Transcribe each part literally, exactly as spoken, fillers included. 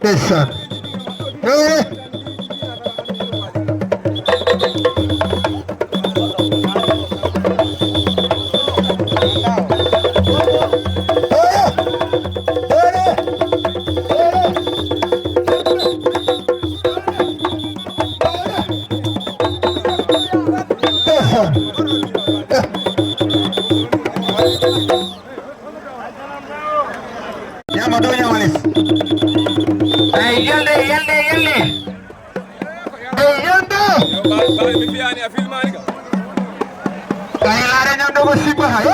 Ndeysaan. Ñaama dow ñaama les. Ay, yalde, yalde, yalde. Ay, yalde. Ay, laare ñam ɗo ko sibba hay.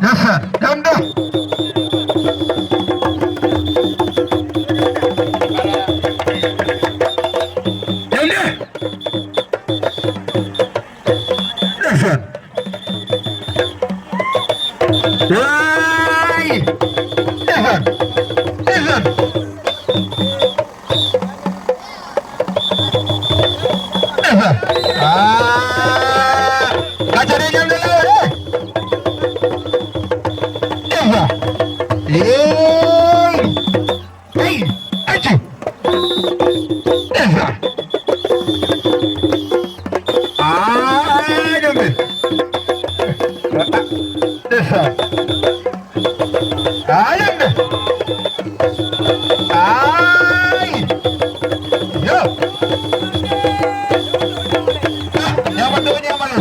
Ndeysaan, ɗam ɗo. Yalde. Ndeysaan. Waay! Ndeysaan. Ndeysaan. Ndeysaan. Ah! Gacce de ñamde laawol, eh! Ndeysaan. Yeey! Hey, accu. Esa. Ah, yande. Esa. Ah, yande. Ay. Yo. Ah, ñaama ɗo, ñaama ɗo.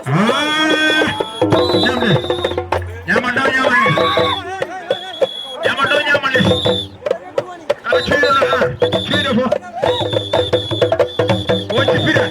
Ah! Ñamde. Ñaama ɗo, ñaama les. Ñaama ɗo, ñaama les. Kala cuuɗo no ar. Cuuɗo fof. Wonti pira.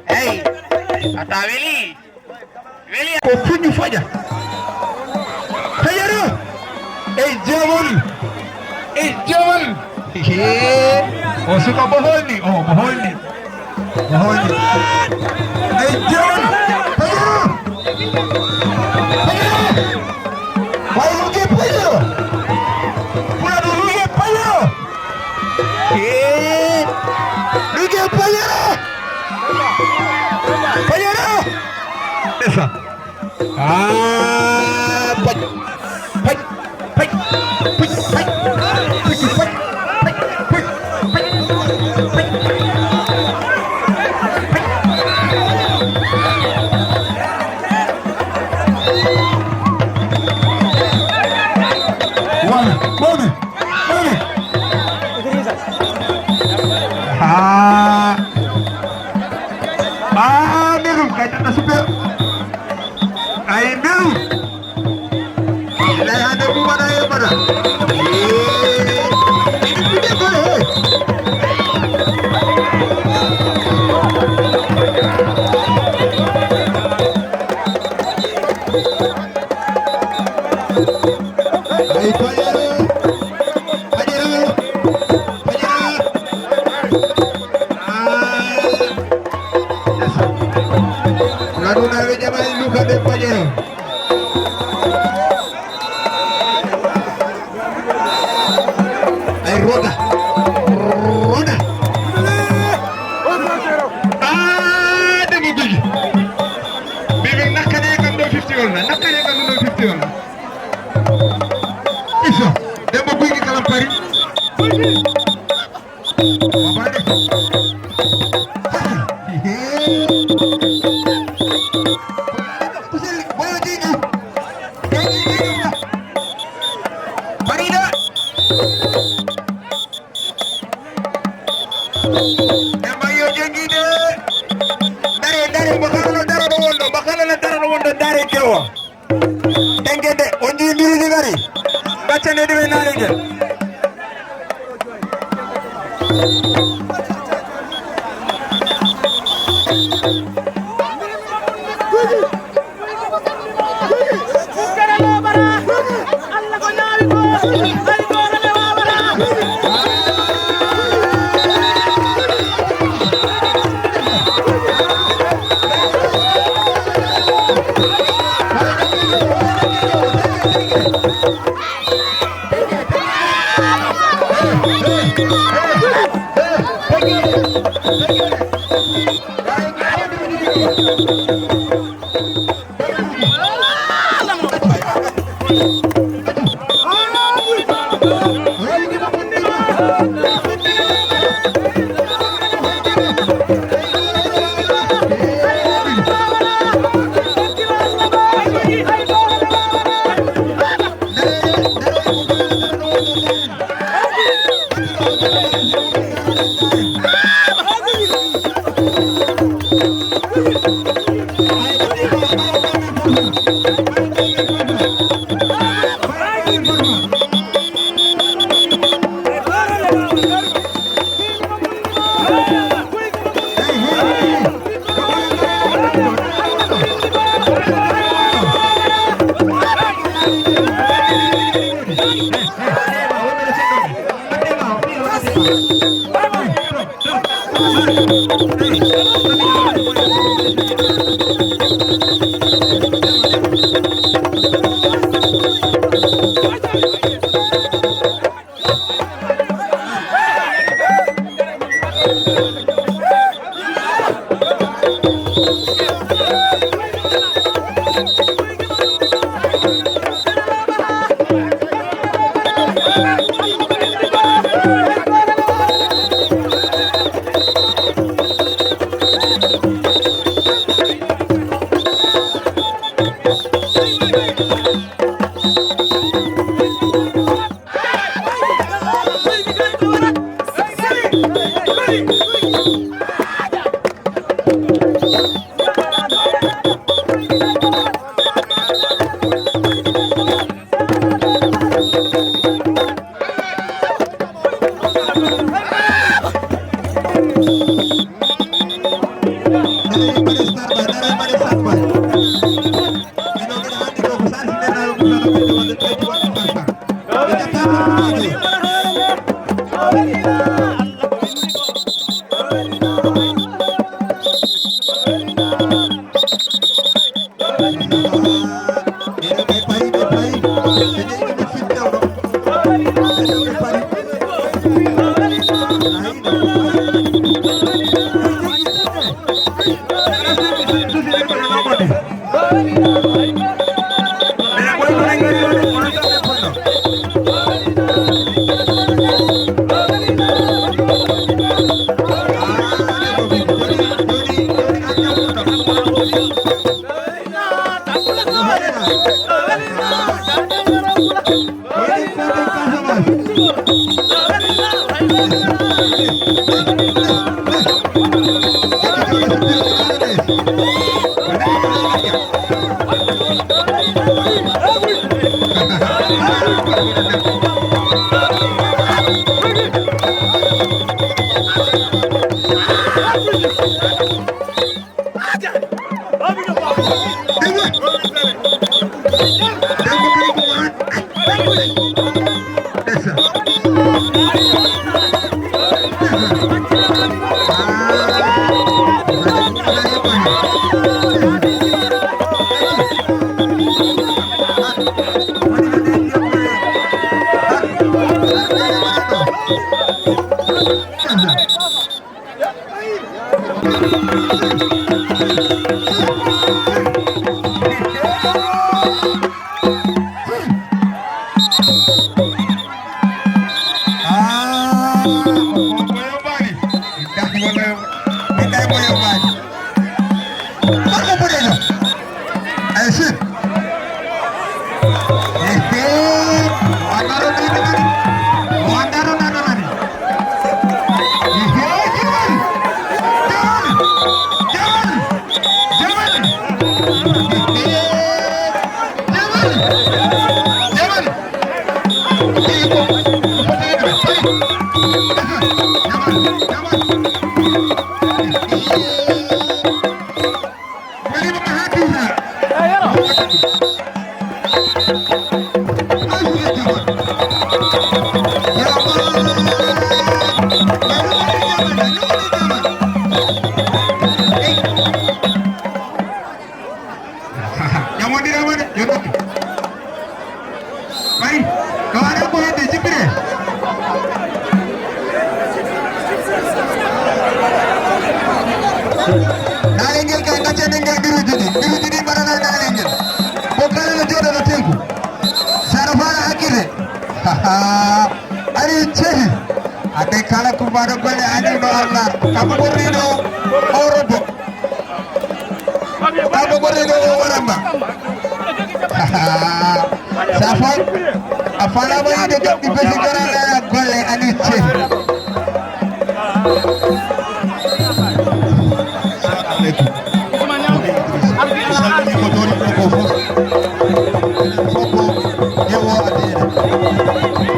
Hey, ata weli. Weli ko puñu faƴa. Fajara. Ey, jawol. Ey, jawol. Hee. O suka mo holni, o mo holni. Mo holni. Ey, jawol. Fajara. Fajara. Way luge Fajara. Pulaar luge Fajara. Hee. Luge Fajara. Fajara. Ndeysaan. Ah, paj, paj, paj, paj, paj, paj. Wala, mawni, mawni. Ah. Ah, mbeɗum kay tata super. Ay, mbeɗum. Ilay hande mum waɗa e mbaɗa. Ene puɗe koye he. Ay, Fajara. Fajara. Fajara. Ah. Ndeysaan. Nganduɗaa ɓe jaɓaani Luka ɓe Fajara. Ay, Roda. Roda. Ah, Demba Guy gi. Ɓe ɓe nakkane kam ɗo fifty on na. Nakkane kam ɗo fifty on na. Iso. Demba Guy gi kalam pari. Farida. Demba yo jengi de. Dare, dare, bakana na dara do wondo, bakana na dara do wondo, dare kewa. Tengede, on jii mbiruji ngari. Gaccande ɗum e naange. Ɓay, ko waɗa ko hedde jippire. Naalel ngel kay, gaccen ngel mbiruuji ɗi. Mbiruuji ɗi mbaɗana naalel ngel. Ko kala no jooɗono tenku. Sara Faala hakkille. Ari cehi. Ade kala kubaɗo golle ani no Allah. Kamɓe ɓorniɗo o robbo. Kamɓe ɓorniɗo o waramba. Sa fal, a falama yiide joɗɗi besi gorala golle ani cehi. Assalamu alaikum. Mi salmini mo jooɗiiɗo ko fof. Enen fof ko ƴeewo addi enen.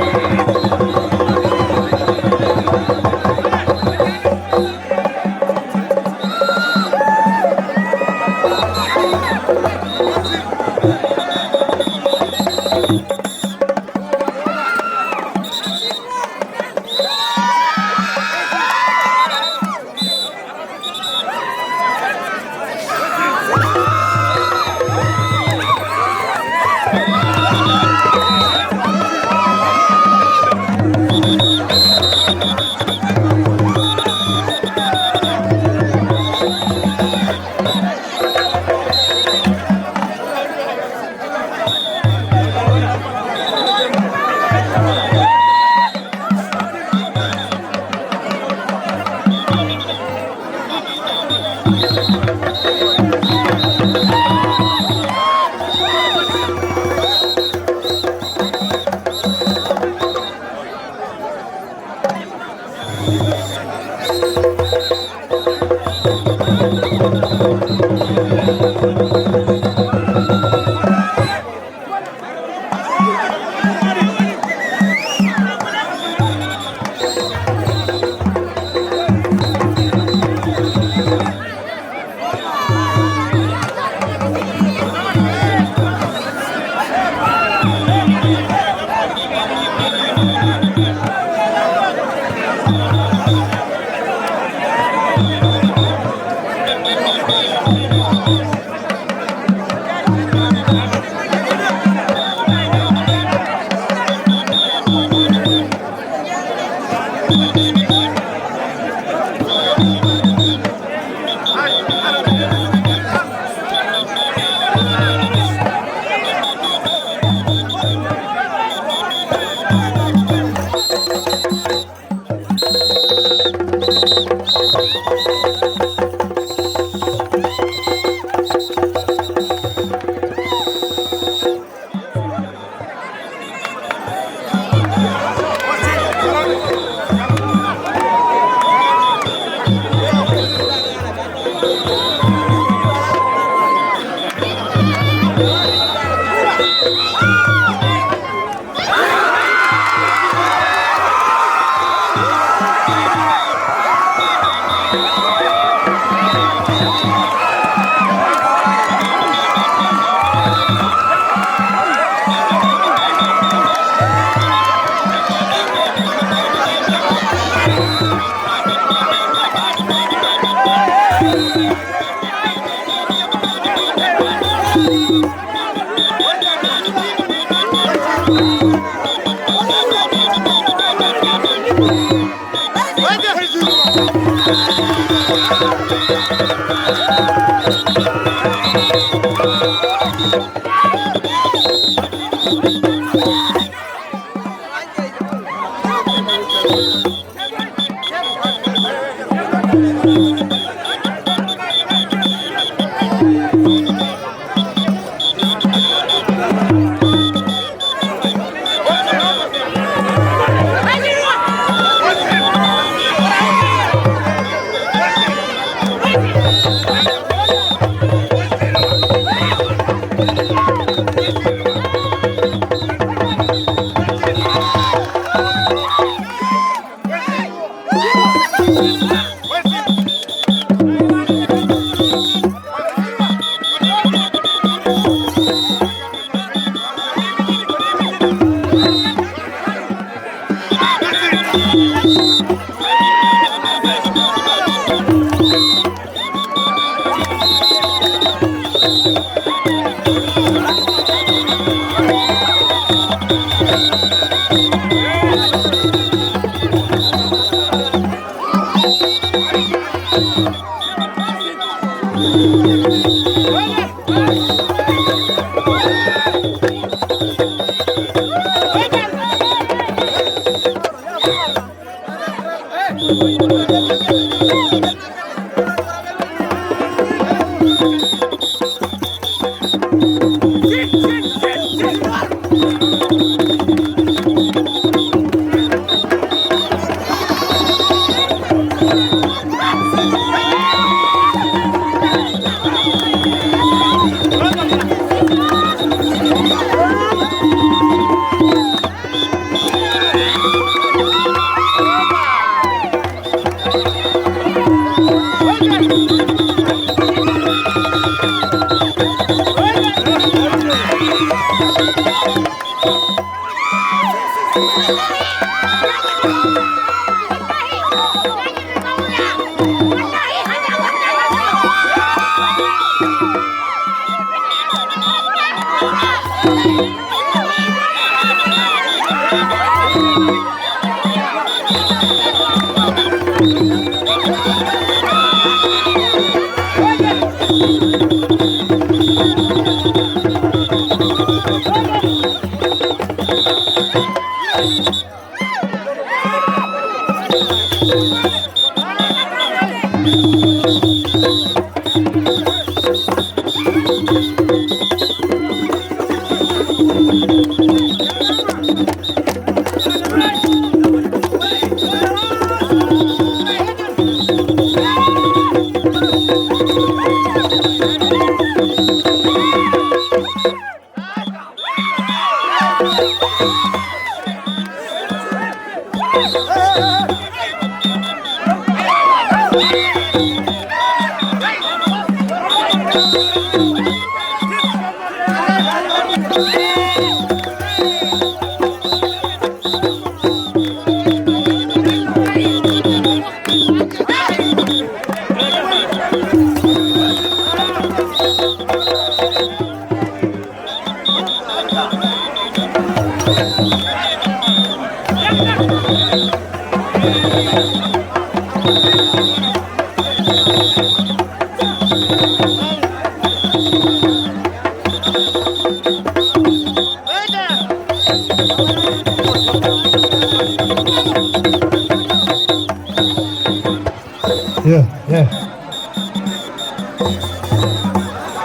Yeah, yeah.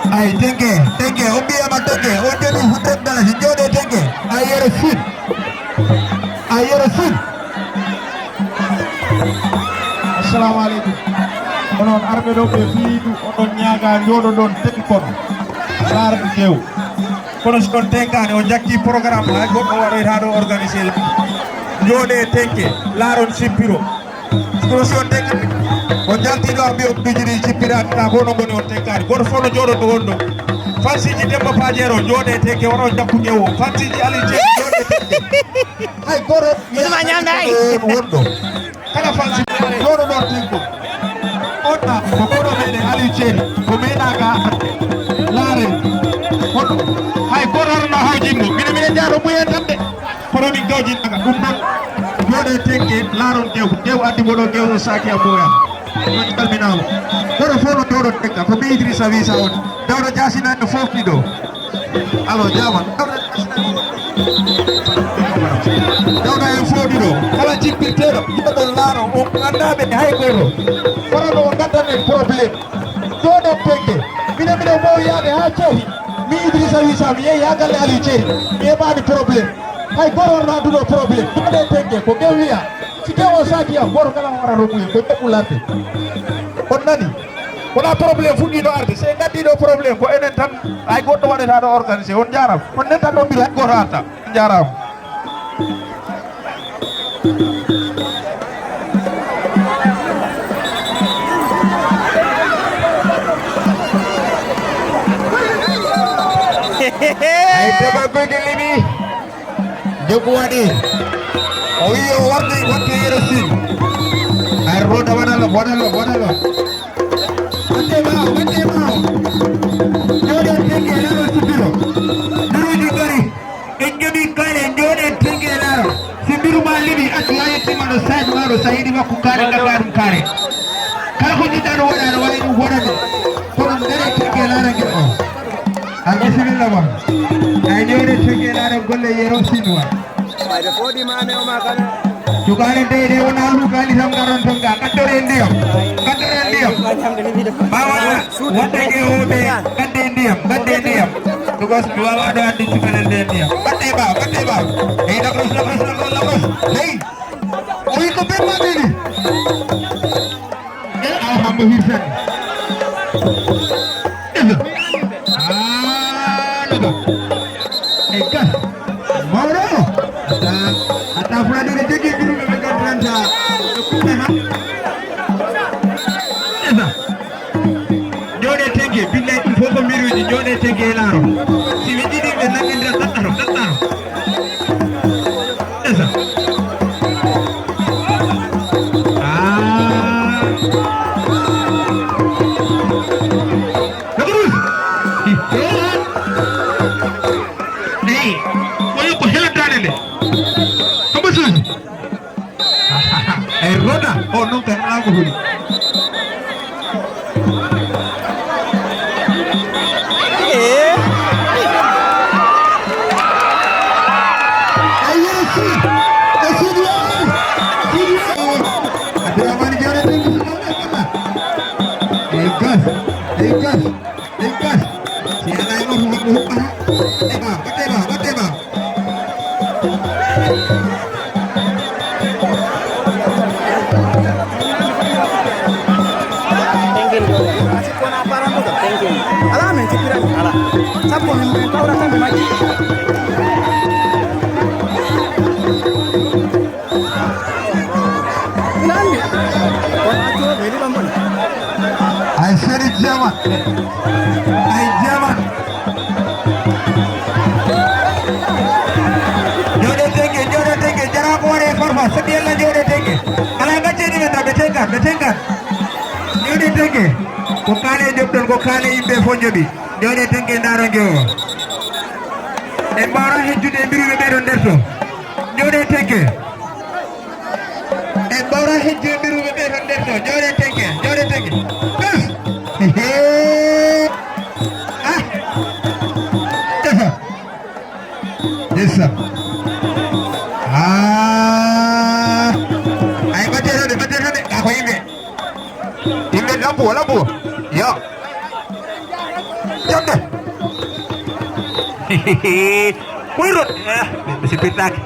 Ay, tenke, tenke, on mbiyama tenke, on joni hundred dalasi, jooɗe tenke, a yero fin, a yero fin. Assalamu aleykum. Onon arɓe ɗo ɓe fiidu, oɗon ñaaga, njooɗoɗon tenke kono. Laarɗo kew. Kono so on tenkaani, on jakki programme, hay goɗɗo waɗoyta ɗo organisé. Jooɗe tenke, laaron simpiro. Kono si on tenkaani, on jalti ɗo, mbi on bijiri simpiraani, ta ko onon ngoni on tenkaani. Goto fof no jooɗo ɗo wonɗo. Fansiji Demba Pajero, jooɗe tenke, wona on jakku ƴeewo. Fansiji Aliou Cech, jooɗe tenke. Hay goto. Wonma ñamda ay. Wonɗo. Kala fansi jooɗo ɗon tenko. On na ko koɗo meɗen Aliou Ceri, ko meɗa ga laare. Kono hay goto hoto na hawjimmo. Mino mino jaato muye tan de. Kono min gawjinnaga ɗum ɗon. Jooɗe tenke laaron kew. Kew addi mo ɗo kew o saki a moya. On calminama. Goto fof no jooɗo tenka. Ko ɓe Idrissa Wissa on. Dawda Jasina no fof ɗiɗo. Alo, jaama. Dawda en fof ɗiɗo. Kala jippirteeɗo, yimɓe ɗon laaro, on anndaa ɓe hay gooto. Kono no o ngaddan en problème. Jooɗen tenke. Minen, minen mbaawi yahde haa Cehi. Mi Idrissa Wissa, mi yehi haa galle Aliou Ceri. Mi heɓaani problème. Hay gooto wonaa duɗo problème. Jooɗen tenke, ko ɓe wiya. Si tewo saaki am, gooto kala hoorata mumen, ko nokku larde. On nani? Wona problème fuɗɗiino arde. Si en ngaddiiɗo problème, ko enen tan, hay goɗɗo waɗata ɗo organisé. On njaaraama. On nenta ɗon mbila, hay gooto arta. On njaaraama. Ay, Daba Guy gi limi. Jogu waɗi. O wi o wardi, watti yero sin. Ay, roda waɗa lo, waɗa lo, waɗa lo. Wonde ɓaawo, wonde ɓaawo. Jooɗi on tenke, laaɓa subbiro. Duruuji gari. En jogi kaale, en jooɗi en tenke e laaro. Si mbiru ma liɓi, accu haa yettima ɗo saaj ma ɗo, sa yiɗi wakku kaare, gadda ɗum kaare. Kala ko jiɗɗa ɗo waɗa, aɗa waawi ɗum waɗande. Kono ndere Laara ngel o. A bisimilla ma. Ay, jooɗe tege laara golle yero sinwa. Mayde fodi mane o ma kana. Cukaale dey dey wona lukaali tan ngaron ton ga. Kaddore ndiyam. Kaddore ndiyam. Bawa wadde ke o be. Gadde ndiyam. Gadde ndiyam. Because mi wawa do andi cukaale dey ndiyam. Batte ba. Batte ba. Hey, la cross, la cross, la cross, la cross. Hey. O wi ko be ma deni. E a hambo hirsani. Esa. Ah, naga. E gas. Mawro. Ata, ata fulani ne jegi biru be gantranta. Esa. Jooɗe tege, billahi ɗum fof ko mbiruuji, jooɗe tege e laaro. Si ɓe ɗiɗi ɓe nanngindira tattaro, tattaro. Esa. Ah. Nagarus. Hey, koyo ko hela daane nde. Ko basuuji. Ay, Roda, o non kay alaa ko huli. Ay, yes, yes, yes. Abdourahmane Diallo, thank you so much. Hey, guys. Hey, guys. Hey, guys. Si alaa e moto, moto huɓɓata. Batte ba, batte ba, batte ba. Thank you. Ala men jippirani ala. Sappo min min kawra tan mi majji. Nandi. On acco mi liɓa mon. Ay, Seri Jama. Ay, Jama. Jooɗe tege, jooɗe tege, jara ko ware farfa, sabi Alla jooɗe tege. Ala gacce ni men ta, ɓe tengan, ɓe tengan. Jooɗe tege. Ko kaane joɓɗon, ko kaane yimɓe fof joɓi. Jooɗe tege, ndaaro ngewo. En mbawra hejjude e mbiruɓe ɓe ɗon nder to. Jooɗe tege. En mbawra hejjude e mbiruɓe ɓe ɗon nder to. Jooɗe tege, jooɗe tege. Bas. Ah. Esa. Esa. Ah. Ay, batte tan de, batte tan de. Ka ko yimɓe. Yimɓe lampuwa, lampuwa. Yo. Jonde. Ɓuyro. Eh, mi sippirtaake.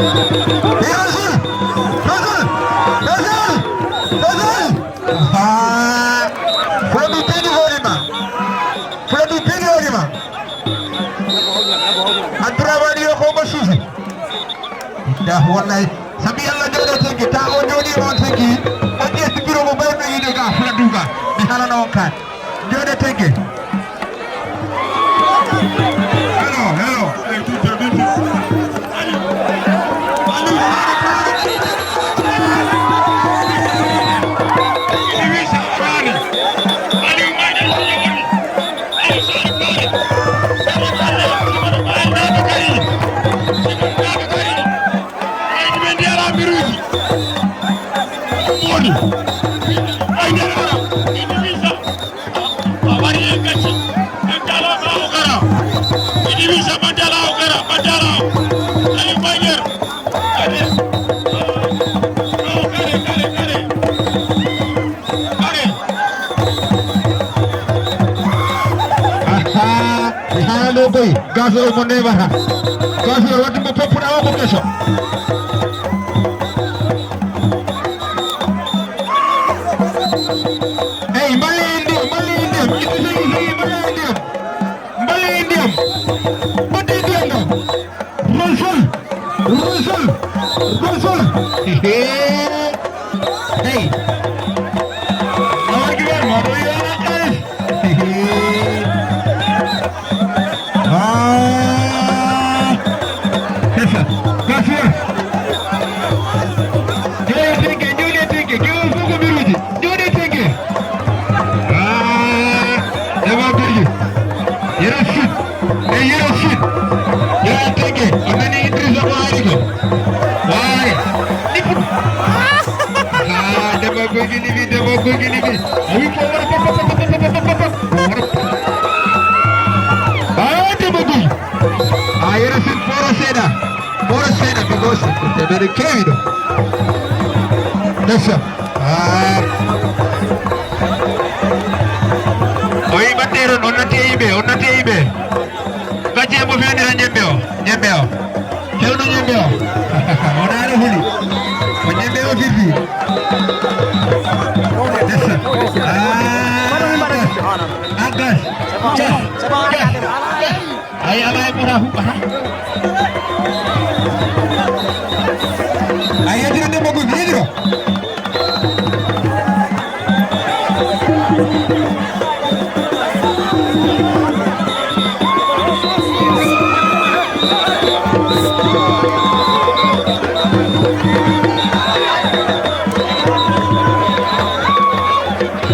Rasul! Rasul! Rasul! Rasul! Ah! Fula du pini horima. Fula du pini horima. Abdourahmane yo ko mo suufi. Billahi wallahi. Sabi Allah jooɗo tigi, ta o jooɗi on tigi. O ƴetti biro mo bayno yiɗo ga fula duga. Mi halana on kan. Jooɗo tigi. Hello, hello. Hey, two, two, two, two. Ahaa, mi haala ɗo koy, gafe o mo neɓata. Gafe o wadde mo poppuɗa o ko keso. Eyi, mballe en ndiyam, mballe en ndiyam, ƴetti sagi sagi, mballe en ndiyam. Mballe en ndiyam. Mbaɗɗe ndiyam ɗam. Rasul! Rasul! Rasul! Hey! Allahu Akbar, ma ɗo yiɗa ala kalis. Ah! Kesa, kasiya. Jooɗe tege, jooɗe tege, gewol fof ko mbiruuji. Jooɗe tege. Ah! Ema birji. Yero sit. E yero sit. Jooɗe tege. A nani Tigo. Waay. Nipput. Ah, Demba Guy gi libi, Demba Guy gi libi. O wi ko wara pop, pop, pop. Ah, Demba Guy. Ah, yere sin foro seeɗa. Foro seeɗa, because teɓere kewi ɗo. Ndeysaan. Ah. O wi batteron, on natti e yimɓe, on natti e yimɓe. Gacce mo fewndira ñebbe o, ñebbe o. Fewndo ñebbe o. Wona aɗa huli. Ko ñebbe o firti. Ndeysaan. Ah, Agas. Agas. Agas. Ay, ala e ɓura huɓɓata. Ay, yejiro Demba Guy, yejiro.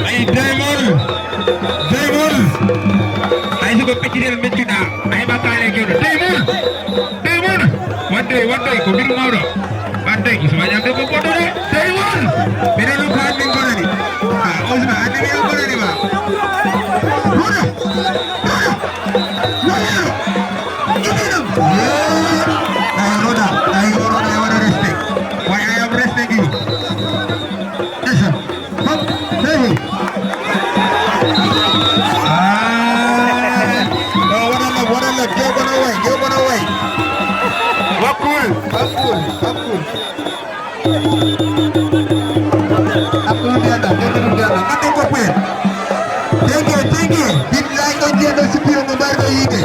Ay, Demba. Demon! Ay, si ko peccirel meccuɗa, ay, ɓakkaale kewɗo. Demon! Demon! Wadde, wadde, ko mbiɗo mawɗo. Wadde, Usman Ñande ko boɗɗo de. Demon! Mbiɗo ɗum ko hannde gonani. Ah, Usman, hannde mbiɗo gonani ma. Roda! Roda! Roda! Ibinam! Yeah! Ay, Roda! Ay, Roda, I want respect. Why I have respect you? Listen. Hop, hey. Ah. No, waɗa lab, waɗa lab. Jogo no way, jogo no way. Wakul, wakul, wakul. Hakkunde ndiyam ɗam, jogo ɗum ndiyam ɗam. Mbaɗɗen ko ɓeen. Tege, tege. Billaay on jeeɗo sippi on mo mbayɗo yiide.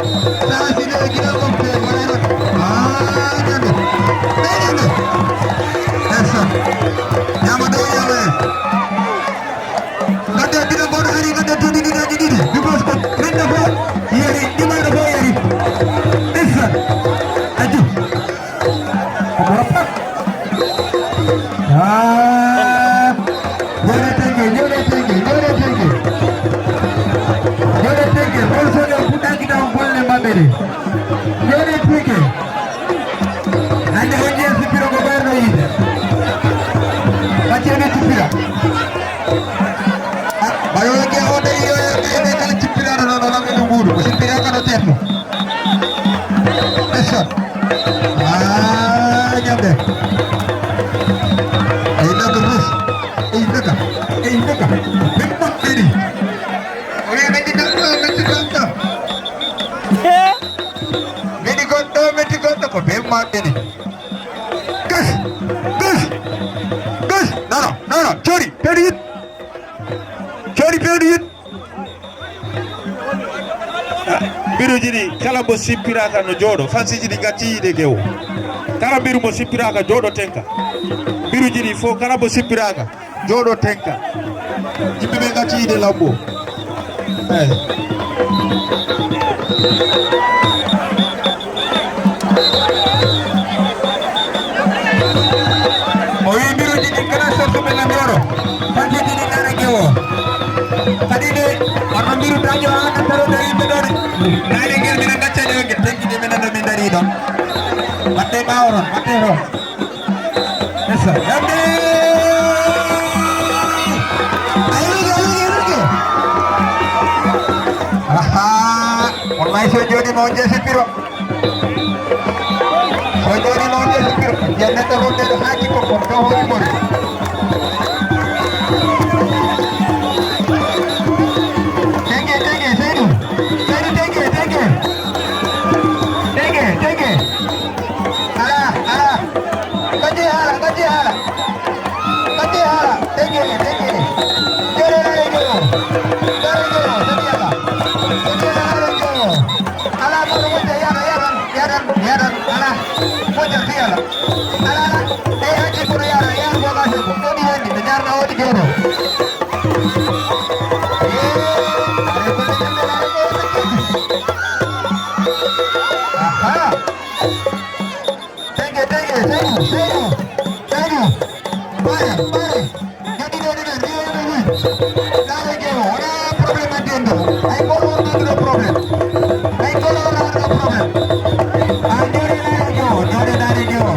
Saha si lewi gila on ɓe waɗa ɗon. Ah, ñande. Ɓe ñande. Ndeysaan. Ñaama ɗo, ñaama en. Ngadde bino mboɗo ari, ngadde duuɓi ɗiɗaji ɗiɗi. Because ko rendo fof yeri, ɗimaɗo fof yeri. Ndeysaan. Aju. Ko boro pat. Ah. Jooɗe tege, jooɗe tege, jooɗe tege. Jooɗe tege, on soño fuɗɗaki taw golle maɓɓe ɗe. Jooɗe tege. Hannde on jeeya sippiro ko ɓeerɗo yiide. Ɓacce ɓe cippira. Ah, ɓayo ke o de yo, yo, kay de kala cippiraɗo noon, o lamɗo ɗum ɓuuɗu. Ko sippira kano teetno. Ndeysaan. Ah, ñande. Ey, daga Ruus. Ey, daga. Ey, daga. Ɓe maɓɓe ɗi. O wiya, metti goɗɗo, metti goɗɗo. Metti goɗɗo, metti goɗɗo, ko ɓe maɓɓe ɗi. Gas, gas, gas. Non, non, non, non. Coori, pewdi yit. Coori, pewdi yit. Mbiruuji ɗi kala mo sippiraaka no jooɗo, fansiiji ɗi gacci yiide gewo. Kala mbiru mo sippiraaka jooɗo tenka. Mbiruuji ɗi fof kala mo sippiraaka jooɗo tenka. Yimɓe ɓe gacci yiide lambo. Eey. O wi mbiruuji ɗi kala sortu ɓe lambi oɗo. Fansiiji ɗi nana gewo. Kadi de, hono mbiru daño haa nattaro dari ɓe ɗon. Naali ngel minen gaccani on ngel, tenki de minen ɗo min dari ɗon. Watte ɓaawo ɗon, watte ɗon. Esa, yamde! Ayuge, ayuge, ayuge! Aha! Wallahi so jooɗiima on jeesi piro. So jooɗiima on jeesi piro. Yen neɗɗo ronde ɗo haa jikko ko ɗo hoore mori. Tege, tege, Seydou. Seydou, tege, tege. Tege, tege. Ala, ala. Gacce haala, gacce haala. Gacce haala. Tege, tege. Jere lare jero. Lare jero, sadi ala. Sadi ala lare jero. Ala, kono wonde yaran, yaran, yaran, yaran. Ala. Wonde fi ala. Ala, ala. Ey, haji kono yaran, yaran ko gacce ko. Ɗo ɗi woni, ɓe jarna o ɗi jero. Eh, are ko ɗe jere lare jero. Aha. Tege, tege, Seydou, Seydou, Seydou. Pare, pare. Ñaɗi ɗo ɗiɗo, riyo ɗo ɗiɗo. Laare gewo, wona problème addi en ɗo. Hay goto wonani ɗo problème. Hay goto wonani ɗo problème. A jooɗe laare gewo, jooɗe laare gewo.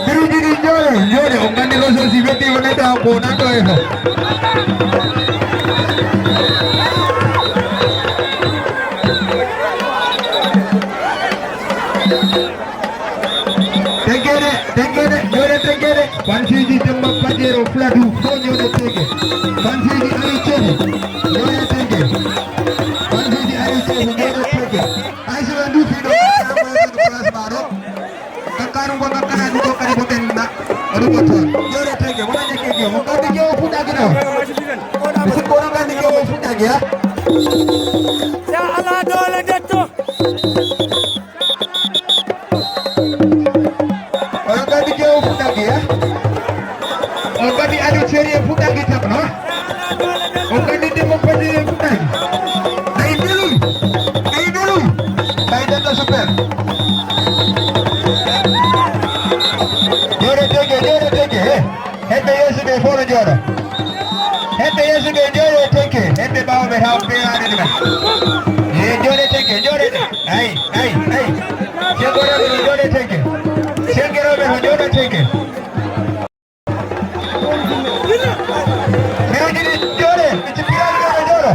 Biruji ɗi jooɗe, jooɗe, on nganndi Roso si weddii o neɗɗo ko wonaa ɗo e to. Teggede, teggede, jooɗe teggede. Fansiji Demba Pajero Fladu, fof jooɗe tegge. Fansiji Aliou Ceni, jooɗe tegge. Fansiji Aliou Ceni, jooɗe tegge. Hay so ɓe nduufi ɗo, place ma ɗo. Kakkaɗum ko kakkanaji ko kadi ko ɓenna. Aɗum ko toon. Jooɗe tegge, wona jekke ge. Mo kawde ke o fuɗɗaki ɗo. Mi sikko onon nganndi ke o fuɗɗaki, ha? Ya Allah, doole detto. Oɗon nganndi ke o fuɗɗaki, ha? On nganndi Aliou Ceni e fuɗɗaki tan, ha? On nganndi Demba Pajero e fuɗɗaki. Ay, belum. Ay, belum. Ay, detta super. Jooɗe tegge, jooɗe tegge, he. Hedde yeeso ɓe fof no jooɗo. Hedde yeeso ɓe jooɗo e tenke. Hedde ɓaawo ɓe taw peewaade ɗumen. Ye jooɗe tenke, jooɗe. Ay, ay, ay. Sengo rewɓe no jooɗe tenke. Sengo rewɓe no jooɗo tenke. Miroji ɗi jooɗe, mi jippiraani ɗo no jooɗo.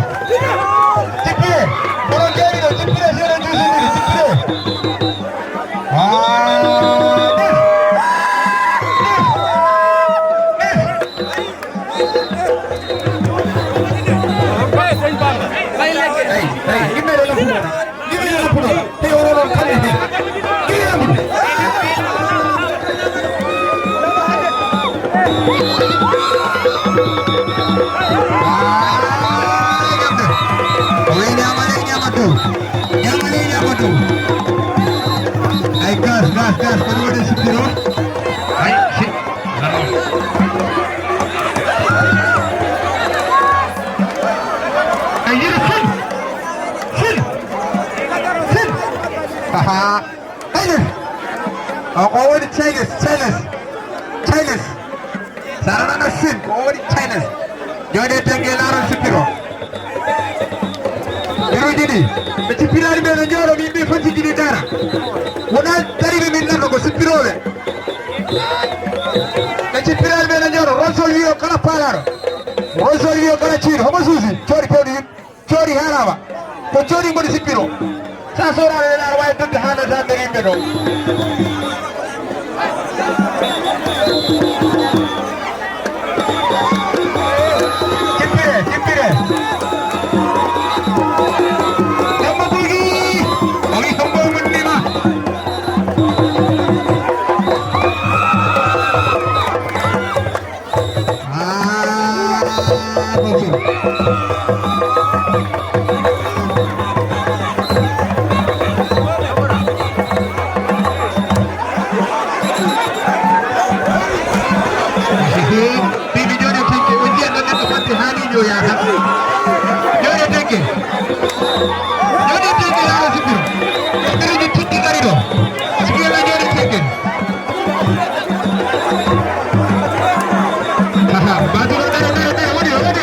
Jippire. Kono jooɗi ɗo, jippire, seeɗa juusindiri, jippire. Ah, ɗif. Ɗif. Ɗif. Hey, hey, give me the left one. Give me the left one. Hey, hold on, come here. Give me the left one. Ah, give me. Oh, yeah, man, yeah, man, too. Ñamale, ñama ɗum. Ay, gas, gas, gas, ko ɗum waɗi sikkiro? Ay, si. Ay, yiro, sin. Sin. Sin. Aha. Hey, o, o woni Chinese, Chinese. Chinese. Sara nana Sine, ko o woni China. Jooɗe tenke laaron sippiro. Biruji ɗi. Ɓe cippiraani ɓe no njooɗo, min ɓe foti jiɗi dara. Wona dariɓe min lanno ko sippirooɓe. Ɓe cippiraani ɓe no njooɗo, Ronsol wiyo kala paalaɗo. Ronsol wiyo kala ciiɗo, homo suusi, coori pewɗo yimɓe. Coori haalaama. Ko coori ngoni sippiro. Sa sooraano ene aɗa waawi dogde haa naata nder yimɓe ɗo. Jippire, jippire. Demba Gurgi. O wi ko mboy mun nima. Ah, Bibi jooɗe tenke, o jiyan ɗo neɗɗo fatti haali yo yaata. Jooɗe tenke. Jooɗe tenke yaara sippiro. Sippiro ji tiɗɗi ngari ɗo. Sippiro jooɗe tenke. Aha, Badou, dara, dara, dara, woni, woni.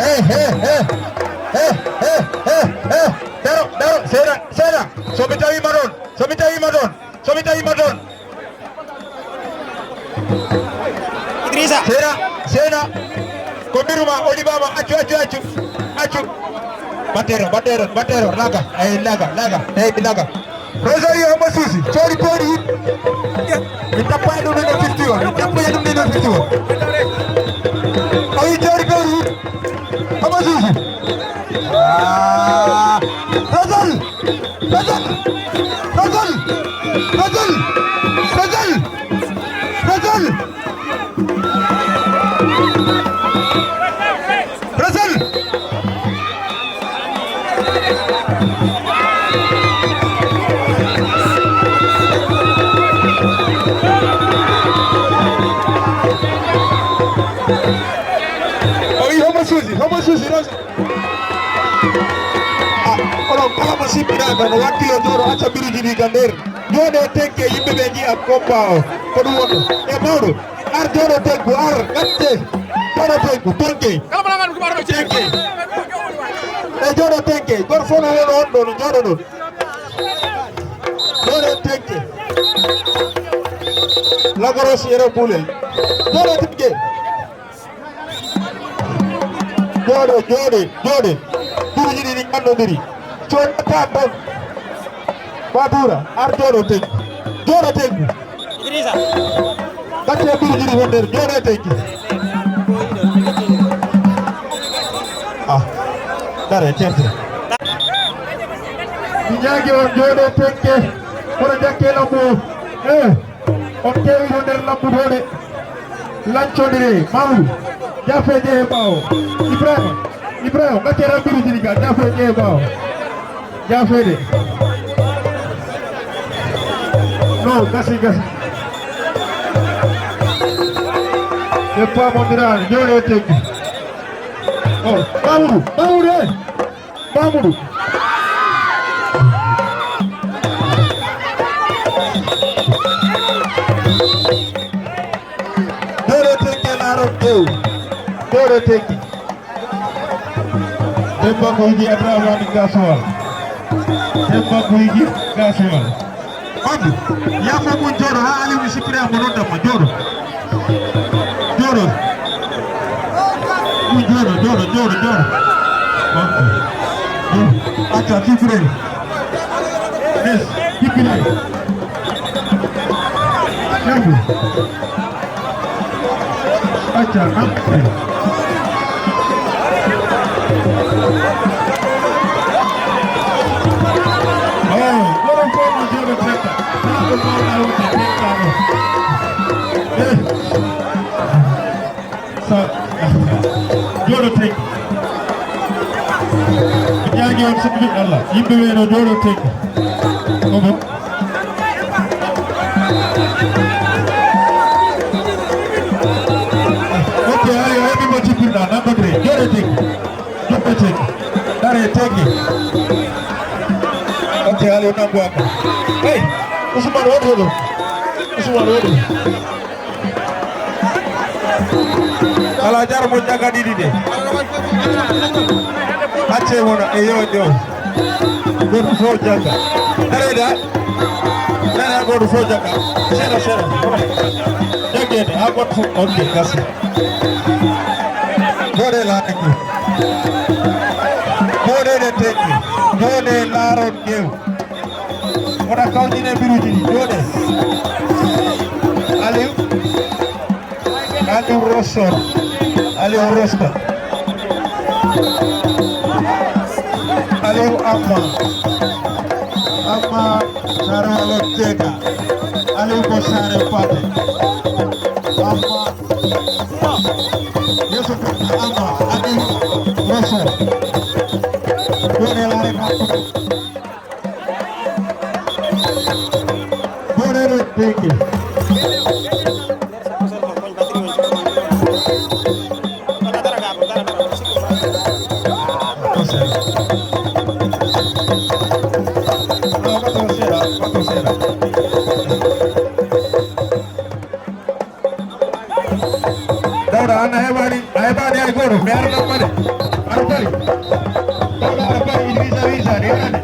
He, he, he. He, he, he, he. Daro, daro, seeɗa, seeɗa. So mi tawiima ɗoon, so mi tawiima ɗoon, so mi tawiima ɗoon. Idrissa. Seeɗa, seeɗa. Ko mbiru ma, o liɓaama. Accu, accu, accu. Accu. Battero, battero, battero. Laga. Ay, laga, laga. Ay, mi laga. Rosario, homo suusi. Coori, coori. Mi tappa e ɗum ɗo fifty o. Mi tappa e ɗum ɗo fifty o. O wi coori, coori. Homo suusi. Ah. Rosal. Rosal. Rosal. Rosal. Rosal. Rosal. Rosal. O wi homo suusi, homo suusi, Rosal. Ah, onon kala mo sippiraaka no wakkilo jooɗo acca biruji ɗi ka nder. Jooɗe tenke yimɓe ɓe njiya combat o. Ko ɗum wonno. E mawɗo. Ar jooɗo tenku, ar, gatte. Jooɗo tenku, tenke. Tenke. E jooɗo tenke. Goto fof no woni on ɗo, no jooɗo ɗon. Jooɗo tenke. Lagros yero bulel. Jooɗo tenke. Jooɗo, jooɗe, jooɗe. Biruji ɗi ɗi nganndondiri. Coodata ɗon. Batura, ar jooɗo tengu. Jooɗo tengu. Idrissa. Gatte biruji ɗi won nder, jooɗo tengu. Ah, dare, certe. Mi ñaagi on jooɗo tenke. Kono jakke lambo. Eh. On kewi ɗo nder lambudooɗe. Lancondire, Mamadou. Jaafe jehe ɓaawo. Ibrahima. Ibrahima, gacce rambiri jini ga. Jaafe jehe ɓaawo. Jaafeede. No, gasi, gasi. Ɓe paamondiraani, jooɗo e teŋki. Oh, Mamadou, Mamadou, eh. Mamoudou. Dole tenke laaron tew. Dole tenke. Demba ko yiji Abdourahmane Gasowal. Demba ko yiji Gasowal. Abdou, yaafo mun jooɗo haa Aliou mi sippira mo noon damma jooɗo. Jooɗo. Mun jooɗo, jooɗo, jooɗo, jooɗo. Ok. Jooɗo. Acca, sippire. Yes, sippire. Jooɗo. Acca, am. Oh, woɗon fof no jooɗo tekka. Kala ko mbawɗa wonde tekka ɗo. Eh. Sa-, jooɗo tekki. Jaagi on sukli Allah. Yimɓe ɓe no jooɗo tekki. Omo. Ok, ayo, heɓi mo cippirɗa, nanndodire, jooɗo tekki. Jooɗo tekki. Dare tekki. Ok, ayo, nanngu akka. Hey, Ousmane, woto ɗo. Ousmane, woto ɗo. Alaa jara mo jaga ɗiɗi de. Acce wona e yo ƴeew. Gooto fof jagga. Areyda. Nana gooto fof jagga. Seeɗa, seeɗa. Jaggede. Ha gooto fof. Ok, merci. Jooɗe laaɗe ko. Jooɗe ɗe tekki. Jooɗe laaron ƴeew. Wona kawjine biruji ɗi, jooɗe. Aliou. Aliou Rossor. Aliou Rosta. Aliou Amma. Amma Saralo Teka. Aliou ko Sare Pate. Amma. Yes, Ama, Adi, Rosso. Buone la regata. Buone le thank you. Dawda, an a heɓaani, a heɓaani hay gooto, mi arata pale. Aɗa pali. Dawda, aɗa pali, Idrissa, Idrissa, de nane.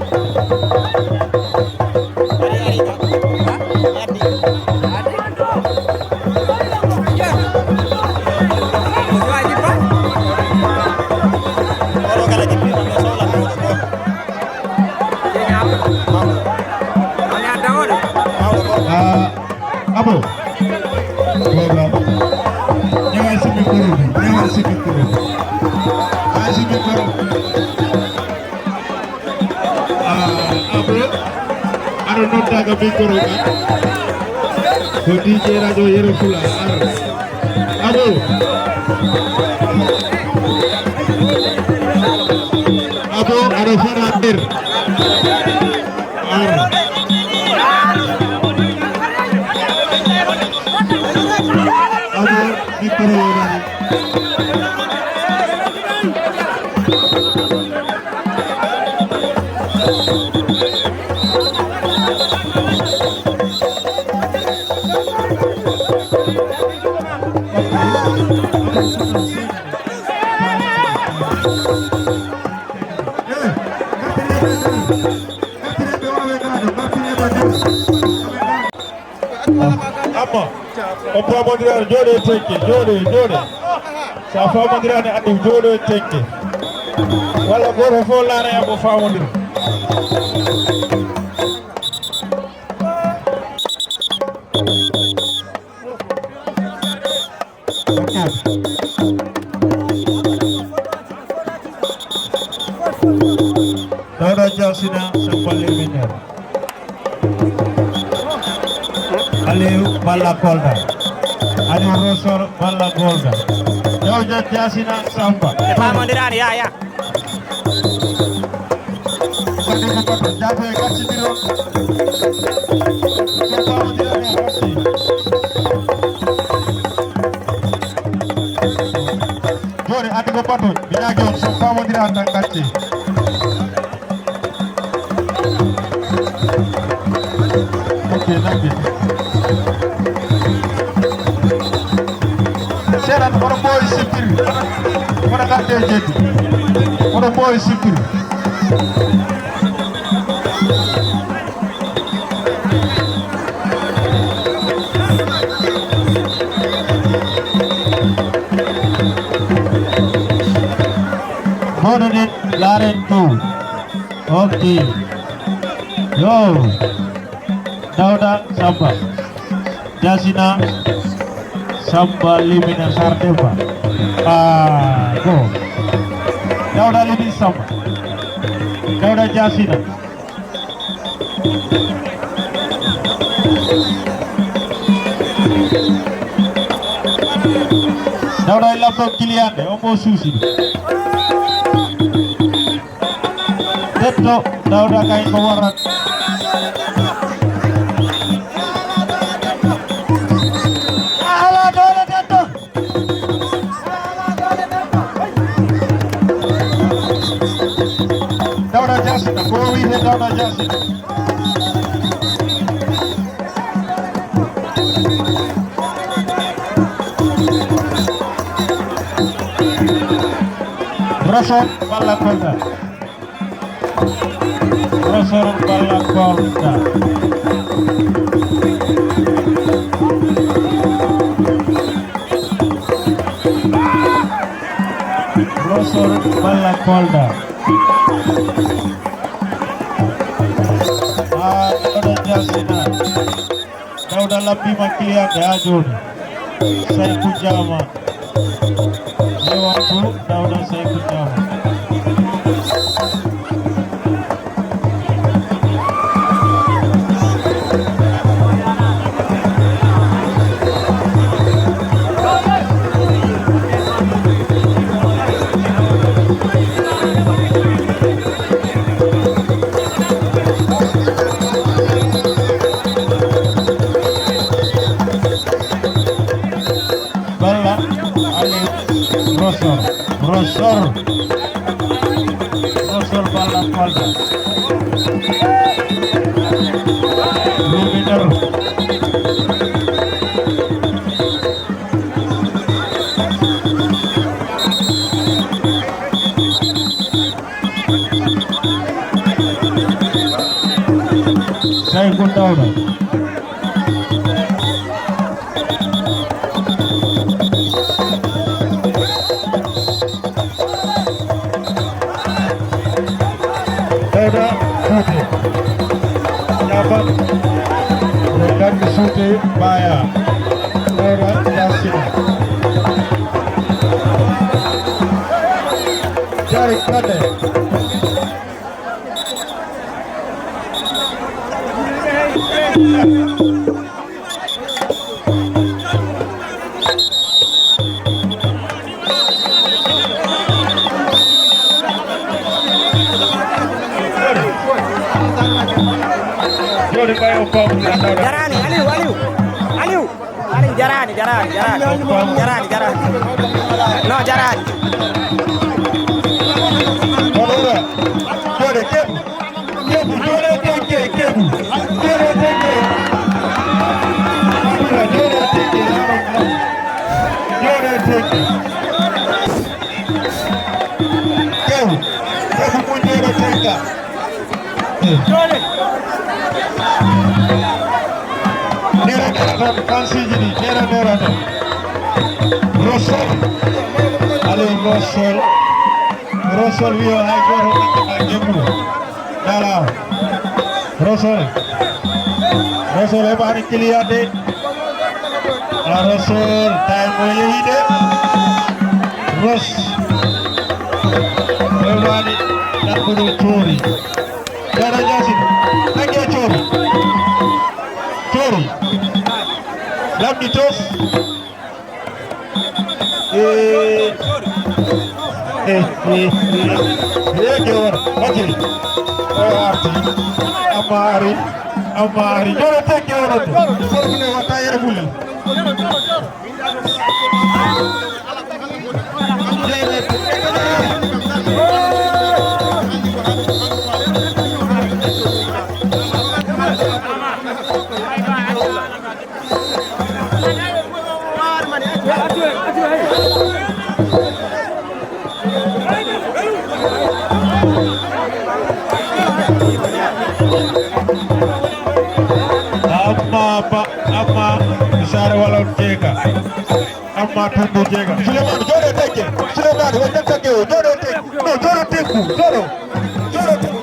Ah, Abo. Program. Ñawa si micro bi. Ñawa si micro bi. Ah, si micro. Ah, Abo. Aɗa noddaaka micro kan. Ko D J radio Yero Fula. Ar. Abo. Abo, aɗa fara nder. Ar. Abo, micro o nani. Amma, on paamondiraani, jooɗee teŋke, jooɗee, jooɗee. So a faamondiraani, addi jooɗoo e teŋke. Walla gooto fof laara e mo faamondira. Dawda Jasina, Samba Liminer. Aliou Balla Kolda. Aliou Rosor Balla Kolda. Dawda Jasina, Samba. Ɓe paamondiraani, ya, ya. Ɓe paamondiraani, ya, ya. Joni, addi ko bato, mi ñaagi on, so faamondira tan gacce. Ok, nagge. Seeɗan, oɗo ɓooyi sippiri. Oɗo ngadde jeddi. Oɗo ɓooyi sippiri. Mboɗo ɗen laaren dow. Ok. Yo. Dawda Samba. Jasina Samba Limina Sardemba. Ah, go. Dawda Limi Samba. Dawda Jasina. Dawda e labbo client, on mo suusi. Detto, Dawda kay ko warat. Ala doole detto. Dawda Jasina, ko o wiite Dawda Jasina. Roson Balla Kolda. Roson Balla Kolda. Roson Balla Kolda. Ah, Dawda Jasina. Dawda labbima client haa jooni. Sayku Jaama. Lewantu Dawda Sayku Jaama. Rosol. Rosol balla Kolda. Luminor. Sayku Dawda. Dawda Suuti. Jaafar. Dawda Suuti Baya. Dawda Yasina. Jari Kande. Joni ɓay o pamɗi a tawɗa. Jarani, Aliou, Aliou, Aliou. Aliou, jarani, jarani, jarani. Jarani, jarani. No, jarani. Honoura, jooɗe, keɓu. Keɓu, jooɗe, tekke, keɓu. Jooɗe, tekke. Jooɗe, tekke. Jooɗe, tekke. Keɓu. Keɓu, mun jooɗe, tekka. Nera nera tan, fansiji ɗi, nera nera tan. Rosol. Allez, Rosol. Rosol wiyo hay goto nannditaa jemmu. Dala. Rosol. Rosol heɓaani kiliya de. A Rosol, time o yehi de. Ros. Rewlaani ɗaɓɓude coori. Dara Yaasin, nannge coori. Coori. Lamɗi tos. Eh. Eh, eh, eh. Eh, gewar. Ok. O arti. Amma ari. Amma ari. Jooɗo tekki oɗo. Sorkude watta yere bulle. Amma ba, amma sare wala on jeega. Amma tundu jeega. Sulemani, jooɗe tekke. Sulemani, wonde tekke o, jooɗo tekke. No, jooɗo tekke, jooɗo. Jooɗo tekke.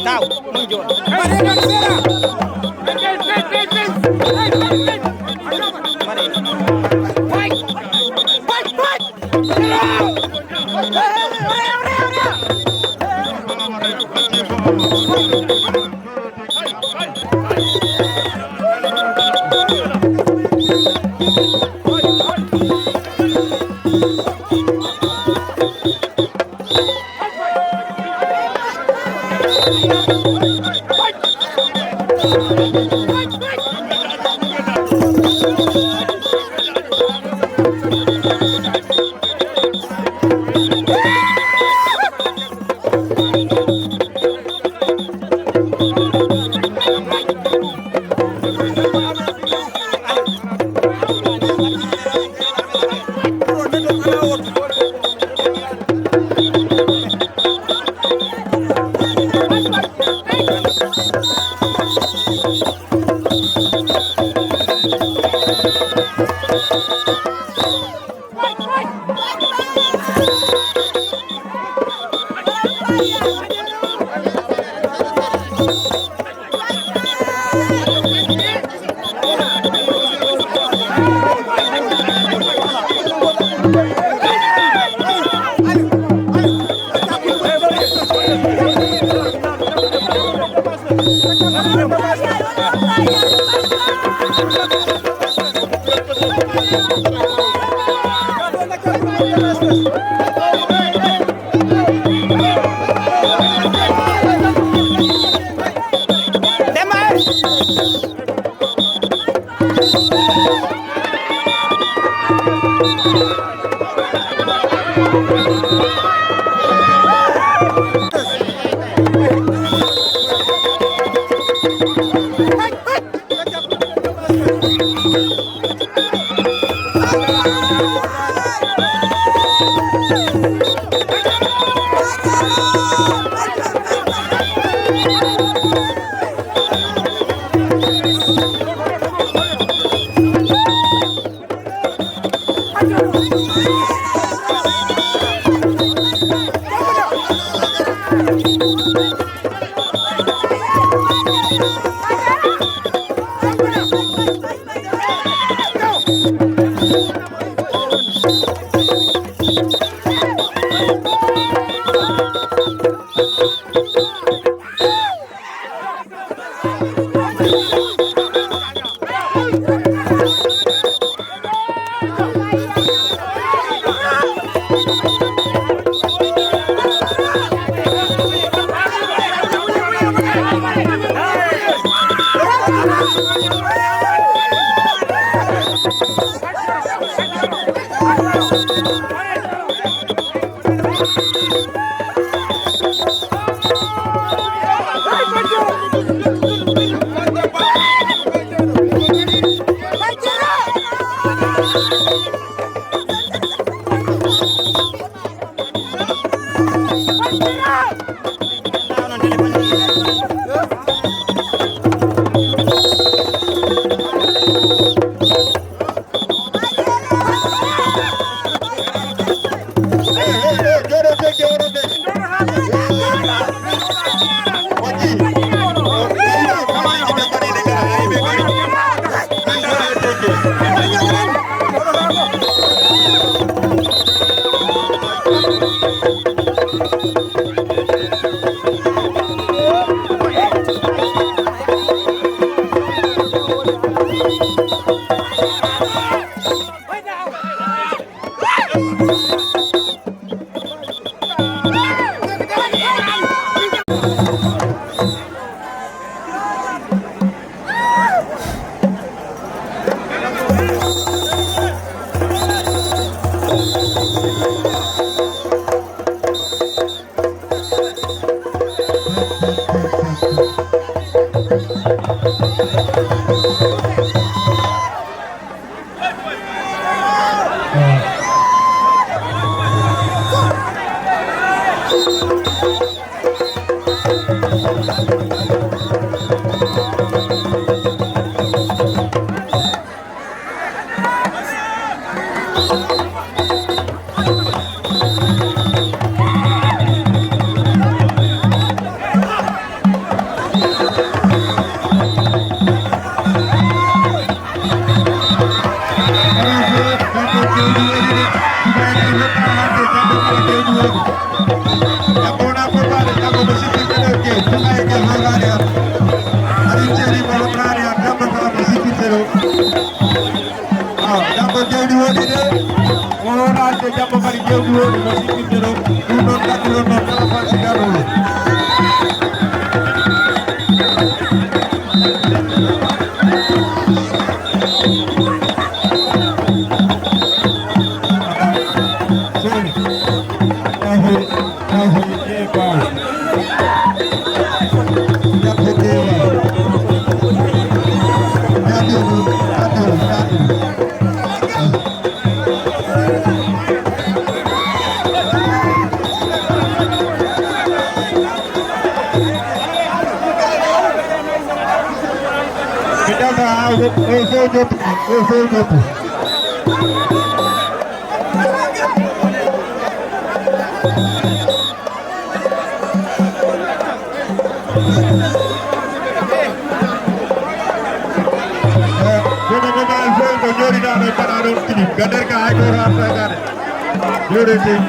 Taw, mun joɗo. Aw, janngo jawdi woni de. O wonande janngo kadi jawdi woni mo sikkirde ɗo. Ɗum noon gaddi ɗon noon kala falsigaɗo o. Sorry. Tawi, tawi, e ɓaawo. Jabbe keewa. Jabbe ɗum, jabbe ɗum, jabbe ɗum. Ñotti, o fof ñotti. Eh, kono ko maa fof ko ñooriɗaa ɗo, mbaɗaa ɗoon tigi. Gader ka hay gooto arta e gaade. Ñoore tigi.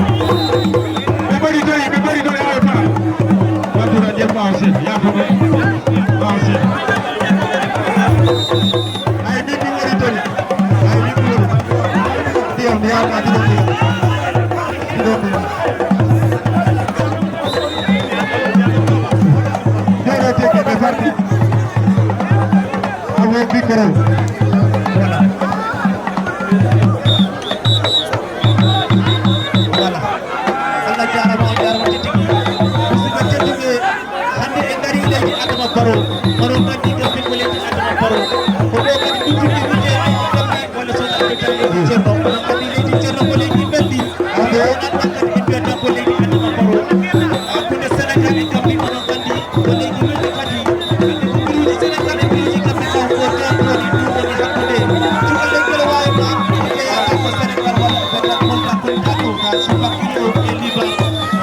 Ɓe mbaɗi toon, ɓe mbaɗi toon, awa faa. Waddude nder ɓaawo seeɗa, yaafo ɗum. Ɓaawo seeɗa. Ay, min mi woni toon. Ay, min mi woni. Ndiyam, mi yaafo, ɗiɗo ndiyam. Ɗiɗo ndiyam. Jooɗo teke ɓe farti. Awo micro. Voilà. Voilà. Allah jaarama, on jaarama tigi. Musidɓe tedduɓe, hannde en ngari leydi Adama Barrow. Oɗon nganndi ɗo min ko leydi Adama Barrow. Ko ɗo kadi ɗum tigi wiyetee leydi Gambie walla so wonaa leydi Ceerno. Oɗon nganndi leydi Ceerno ko leydi belndi. Ko ɗo ɗon kadi ɓe mbiyata ko leydi Adama Barrow. Hakkunde Senegal e Gambie oɗon nganndi ko leydi welndi kadi. Hannde ko mbiruuji Senegal e mbiruuji Gambie taw ko toon woni ɗum woni hakkunde. Cukalel ngel waawi ma jeyaade ko Senegal walla ko Kolda, Kolda ko ka Sumbakilo e Liba.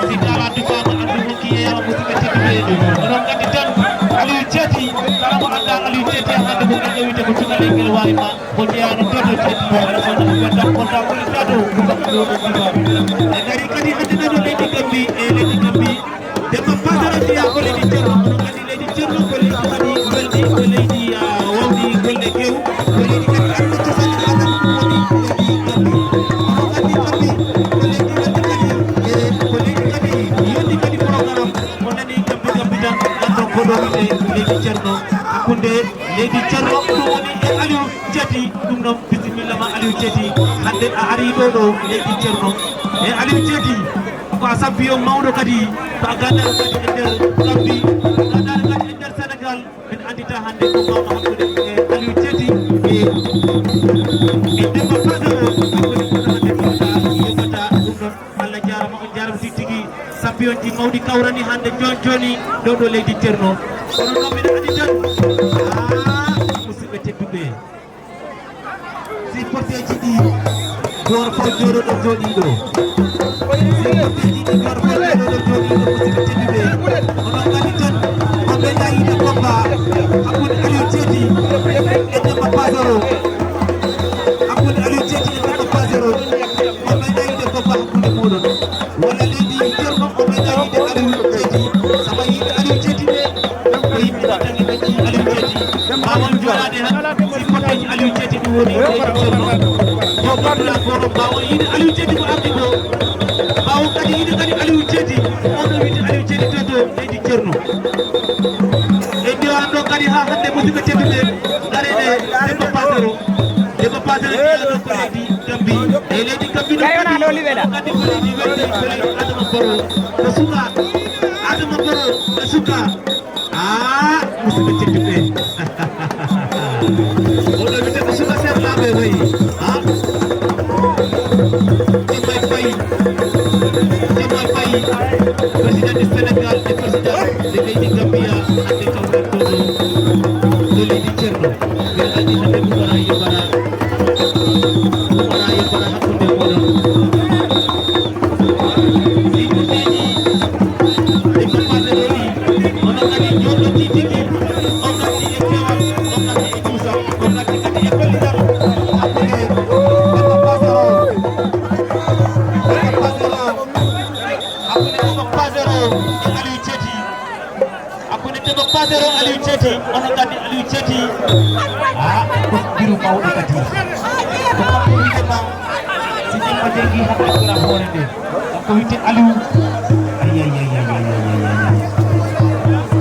Si kala dufaama anndu wonki yeeyaama musidɓe tedduɓe. Oɗon nganndi tan Aliou Thiety, kala mo anndaa Aliou Thiety hannde ko ɓe ƴewite ko cukalel ngel waawi ma. Ko jeyaano Dodo Ceerno, walla so wonaa Dodo, Kolda woni Dodo, ko ɗum ɗo ɗo ɗiɗo. En ngarii kadi hannde nano leydi Gambi, e leydi Gambi. Demba Pasara jeyaa ko leydi Ceerno, oɗon nganndi leydi Ceerno ko leydi kadi welndi, ko leydi, ah, wawdi golle kew, ko leydi kadi aduna cosaan e aada ɗum woni leydi Gambi. Oɗon nganndi Gambi ko leydi welndi kadi, e ko leydi kadi yonndi kadi programme, o nani Gambi Gambi tan, nganndon ko ɗo wiyetee leydi Ceerno, hakkunde leydi Ceerno, ɗum woni e Aliou Thiety, ɗum noon bisimilla ma Aliou Thiety, hannde a arii ɗo ɗo leydi Ceerno. E Aliou Thiety, ko a champion mawɗo kadi, ko a gaadaɗo kadi e nder Gambie, ko a gaadaɗo kadi e nder Senegal. Min anndita hannde ko mawɗo hakkunde e Aliou Thiety e, e Demba Pasara, hakkunde ko hannde ko wata, ko wata ɗum noon. Allah jaarama, on jaarama tigi tigi. Champion ji mawɗi kawrani hannde jooni jooni ɗo ɗo leydi Ceerno. Kono noon mbiɗa anndi tan, haa, musidɓe tedduɓe, supporterji ɗi, gooto fof jooɗoɗo jooɗiiɗo. Supporterji ɗi, gooto fof jooɗoɗo jooɗiiɗo, musidɓe tedduɓe. Oɗon nganndi tan, ko ɓe yiɗi combat hakkunde Aliou Thiety e Demba Pasara. Hakkunde Aliou Thiety e Demba Pasara. On meeɗaa yiide combat hakkunde mooɗon. Walla leydi Ceerno on meeɗaa yiide Aliou Thiety. Sabu yiide Aliou Thiety ɓe, ko yimɓe ɓe tan ɓe yiɗi Aliou Thiety. Ɓaawo jooɗaade han, supporterji Aliou Thiety ɗum woni leydi Ceerno. Ko Abdoulaye Goro ɓaawo yiide Aliou Thiety ko ardi ko. Ɓaawo kadi yiide kadi Aliou Thiety. On ɗo wiide Aliou Thiety to to leydi Ceerno. En ndiwaan ɗo kadi haa hannde musidɓe tedduɓe. Arene Demba Pasara. Demba Pasara jeyaa ɗo ko leydi Gambi. E leydi Gambi ɗo kadi, kadi ko leydi welndi, ko leydi Adama Barrow. Ko suka. Adama Barrow ko suka. Ah, musidɓe tedduɓe. Oɗo wiyetee ko suka serlaaɓe wayi. Ah. Diomaye Faye. Diomaye Faye. Président du Sénégal et président de leydi Gambia. Hannde kawral ɗo ɗo. Ɗo leydi Ceerno. Ɓe anndi hannde ɗum wona yeɓɓara. Ɗum wona yeɓɓara hakkunde mooɗon. Demba Pasero e Aliou Ceti. Hakkunde Demba Pasero Aliou Ceti, onon nganndi Aliou Ceti. Ah, ko mbiru mawɗo kadi. Ko kanko wiyetee ma, si Demba Jeydi haɓɓata hoore nde. Kanko wiyetee Aliou. Ay, ay, ay.